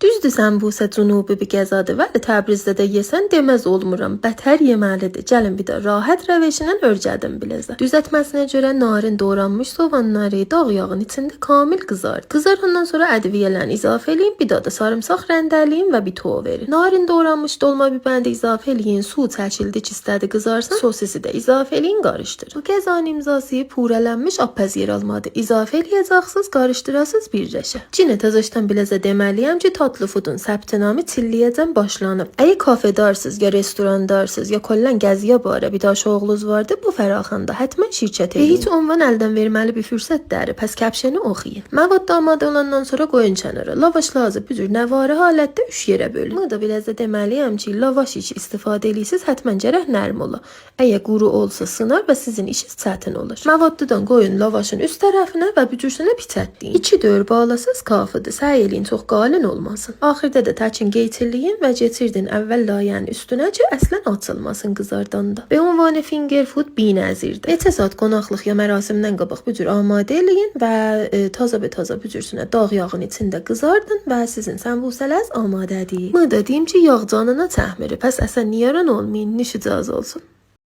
Düzdür, sambusa cünubi bir qəzadır, vəli Təbrizdə də yesən deməz olmuram. Bətər yeməlidir. Gəlin bir də rahat rəvişinə örgədim bilezə. Düzəltməsinə görə narin doğranmış soğanları dağ yağın içində kamil qızart. Qızarandan sonra ədviyyələrini izafə eləyin, bir daha da sarımsaq rəndələyin və bir toğa verin. Narin doğranmış dolma bibərini də izafə eləyin, su çəkildi ki, istədi qızarsın, sosisi də izafə eləyin, qarışdırın. Bu qəzanın imzası purələnmiş appəz yer almadı. İzafə eləyəcəksiniz, qarışdırasız birləşə. Cinə təzəşdən bilezə deməliyəm ki, Tatlı Foodun səbtnamı çilliyəcən başlanıb. Əgər kafedarsınız, ya restorandarsınız, ya kollən gəziyə barə bir daha şoğlunuz vardı, bu fəraxanda hətmən şirkət eləyin. Heç ünvan əldən verməli bir fürsət dəri. Pəs kəpşəni oxuyun. Məvad amadə olandan sonra qoyun kənara. Lavaşlarınızı bu cür nəvari halətdə üç yerə bölün. Bunu da bilezə deməliyəm ki, lavaş iç istifadə eləyirsiniz, hətmən gərək nərm ola. Əgər quru olsa sınar və sizin işiniz çətin olur. Məvaddan qoyun lavaşın üst tərəfinə və bücürsünə piçətləyin. 2 dör bağlasız kafıdır. Səy eləyin çox qalın olmasın. Axirdə də təkin qeytirləyin və getirdin əvvəl layənin üstünə ki, əslən açılmasın qızardanda. Be ünvanı finger food binəzirdir. Neçə saat qonaqlıq ya mərasimdən qabaq bu cür amadə eləyin və taza be taza bücürsünə dağ yağın içində qızardın və sizin sambusələriniz amadədir. Mı da deyim ki, yağ canına çəkmir. Pəs əsən niyaran olmayın, nişicaz olsun.